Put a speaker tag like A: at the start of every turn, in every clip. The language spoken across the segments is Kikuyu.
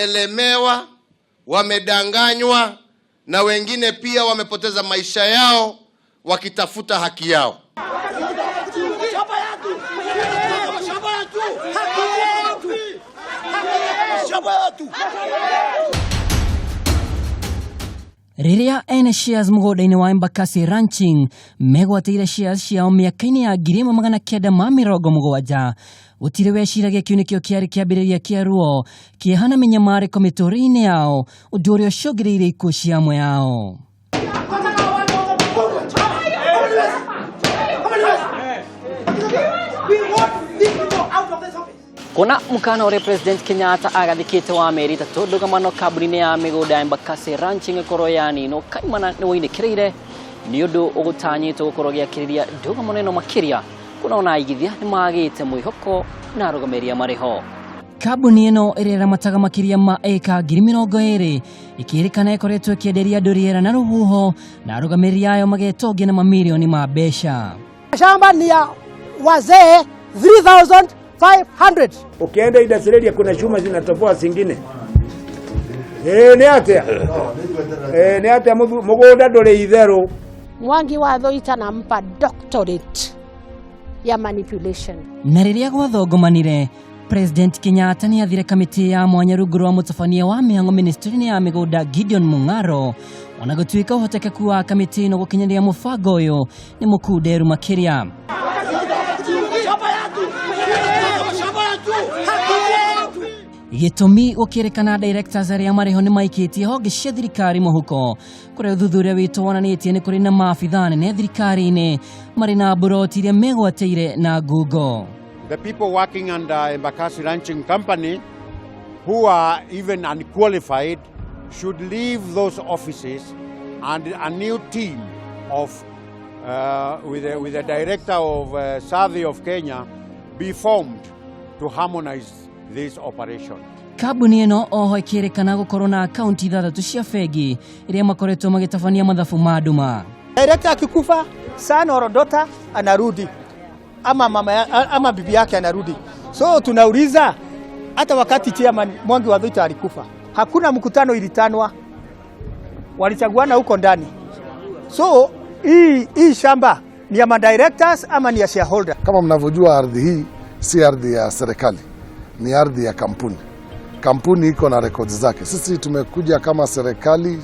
A: Wamelemewa, wamedanganywa na wengine pia wamepoteza maisha yao wakitafuta haki yao.
B: Rĩrĩa ene shares mũgũnda-inĩ wa Embakasi Ranching megwatĩire shares ciao mĩaka-inĩ ya 1970, gũtirĩ weciragia kĩu nĩkĩo kĩarĩ kĩambĩrĩria kĩa ruo, kĩeha na mĩnyamarĩko mĩtũrĩre-inĩ yao, ũndũ ũrĩa ũcũngĩrĩirie ikuũ cia amwe ao. Kuona mukana ũrĩa President Kenyatta agathĩkĩte wa mĩeri ĩtatũ ndũgamano kambuni-inĩ ya mĩgũnda ya Embakasi Ranching ĩkorwo yaninwo kaimana nĩ woinĩkĩrĩire nĩ ũndũ ũgũtanyĩtwo gũkorwo gĩakĩrĩria ndũgamano ĩno makĩria kuona ona aigithia nĩ magĩte mwĩhoko na arũgamĩrĩri marĩ ho. Kambuni ĩno ĩrĩa ĩramataga makĩria ma ĩka 20,000 ĩkĩrĩkana ĩkoretwo ĩkĩenderia andũ rĩera na rũhuho na arũgamĩrĩri ayo magetongia na mamirioni ma mbeca.
C: Shamba ni ya wazee 3500.
D: Ukienda Idasireria kuna chuma zinatoboa zingine. Eh, nĩ atĩa? Eh, nĩ atĩa mũgũnda ndũrĩ itherũ.
E: Mwangi wa Thuita nampa doctorate ya manipulation.
B: Na rĩrĩa gwathongomanire, President Kenyatta nĩ athire kamĩtĩ ya mwanya rungu rwa mũtabania wa mĩhang'o ministry-inĩ ya mĩgũnda Gideon Mung'aro, ona gũtuĩka ũhotekeku wa kamĩtĩ ĩno gũkinyanĩria mũbango ũyũ nĩ mũkunderu makĩria. Gĩtũmi gũkĩrĩkana directors arĩa marĩ ho nĩ maikĩtie honge cia thirikari mũhuko, kũrĩa ũthuthuria witũ wonanĩtie nĩ kũrĩ na maabithaa nene thirikari-inĩ marĩ na mburoti iria megwatĩire na ngungo.
F: The people working under Embakasi Ranching Company who are even unqualified should leave those offices and a new team of with the director of Survey of Kenya be formed to harmonize this operation.
B: Kambuni ĩno oho ĩkĩrĩkana gũkorwo na akaunti ithathatũ cia bengi iria makoretwo magĩtabania mathabu ma nduma.
C: Director akikufa, son or daughter anarudi ama mama ya, ama bibi yake anarudi. So tunauliza hata wakati chairman Mwangi wa Thuita alikufa, hakuna mkutano ilitanwa, walichaguana huko ndani. So hii shamba ni ya madirectors ama ni ya shareholder?
G: Kama mnavyojua, ardhi hii si ardhi ya serikali, ni ardhi ya kampuni. Kampuni iko na rekodi zake. Sisi tumekuja kama serikali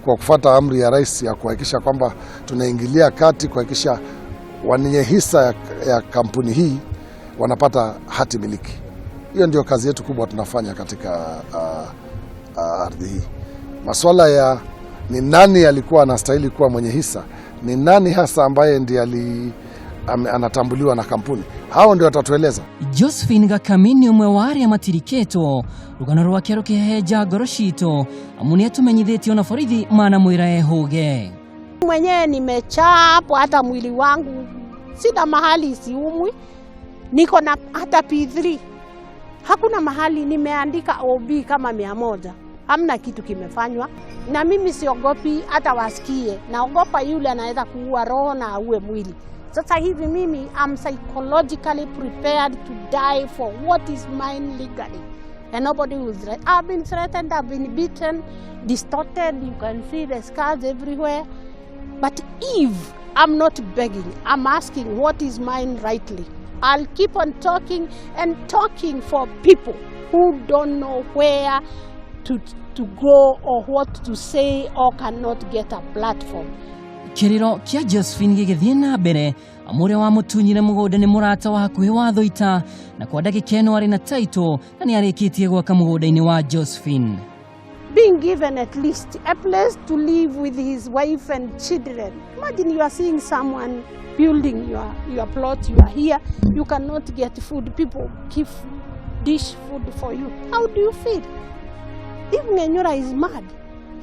G: kwa kufuata amri ya rais ya kuhakikisha kwamba tunaingilia kati kuhakikisha wenye hisa ya kampuni hii wanapata hati miliki. Hiyo ndio kazi yetu kubwa tunafanya katika ardhi hii. Maswala ya ni nani alikuwa anastahili kuwa mwenye hisa, ni nani hasa ambaye ndiye anatambuliwa na kampuni, hao ndio watatueleza.
B: Josephine Gakami nĩ ũmwe wa arĩa matirikĩtwo rũgano rwake rũkĩhehenja ngoro citũ amu nĩ atũmenyithĩtie ona borithi manamwĩra ehũge.
E: Mwenyewe nimechapwa, hata mwili wangu sina mahali siumwi, niko na hata P3, hakuna mahali nimeandika OB kama 100, hamna kitu kimefanywa. Na mimi siogopi hata wasikie, naogopa yule anaweza kuua roho na auwe mwili. Sasa hivi mimi I'm psychologically prepared to die for what is mine legally. And nobody will threaten. I've been threatened, I've been beaten, distorted. You can see the scars everywhere. But if I'm not begging, I'm asking what is mine rightly. I'll keep on talking and talking for people who don't know where to go or what to say or cannot get a platform.
B: Kĩrĩro kĩa Josephine gĩgĩthiĩ na mbere amu ũrĩa wamũtunyire mũgũnda nĩ mũrata wa hakuhĩ wa Thuita na kwa ndagĩka ĩno arĩ na title na nĩ arĩkĩtie gwaka mũgũnda-inĩ wa Josephine.
E: Being given at least a place to live with his wife and children. Imagine you are seeing someone building your plot, you are here, you cannot get food, people give dish food for you. How do you feel? If Ngenyura is mad,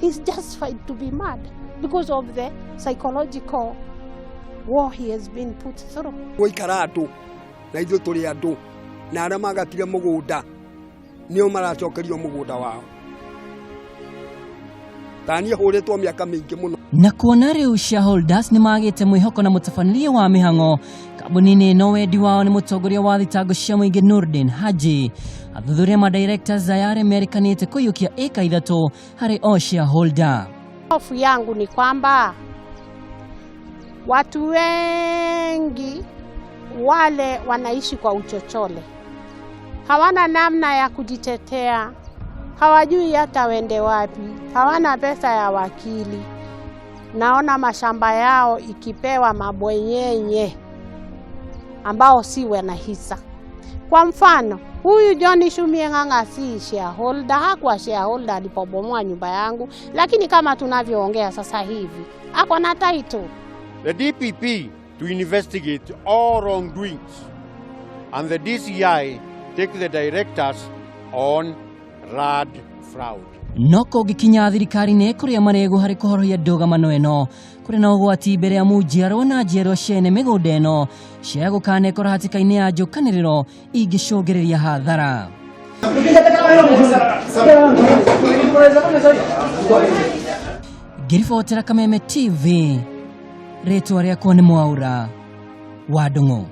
E: he's justified to be mad because of the psychological war he has been put through.
D: Gũikara andũ na ithuĩ tũrĩ andũ na arĩa magatire mũgũnda nĩo maracokerio mũgũnda wao.
H: Taniĩ hũrĩtwo mĩaka mĩingĩ mũno.
B: Na kuona rĩu shareholders nĩ magĩte mwĩhoko na mũtabanĩrie wa mĩhang'o kambuni-inĩ ĩno, wendi wao nĩ mũtongoria wa thitango cia mũingĩ Nurdin Haji athuthuria ma directors aya arĩa merĩkanĩte kũiyũkia ĩka 3 harĩ o shareholder.
E: Hofu yangu ni kwamba watu wengi wale wanaishi kwa uchochole, hawana namna ya kujitetea, hawajui hata wende wapi, hawana pesa ya wakili. Naona mashamba yao ikipewa mabwenyenye ambao si wanahisa. Kwa mfano, huyu John Shumie Ng'ang'a si shareholder, hakuwa shareholder alipobomoa nyumba yangu, lakini kama tunavyoongea sasa hivi ako na title.
F: The DPP to investigate all wrongdoings and the DCI take the directors on RAD fraud.
B: No kũngĩkinya thirikari-inĩ kũrĩa marĩgu harĩ kũhorohia ndũgamano ĩno, kũrĩ na ũgwati mbere ya njiarwa na njiarwa ciene mĩgũnda ĩno cia gũkanekora hatĩka-inĩ ya njũkanĩrĩro ingĩcũngĩrĩria hathara. Ngĩribotera Kameme TV, rĩtwa rĩakwa nĩ Mwaura wa Ndung'u.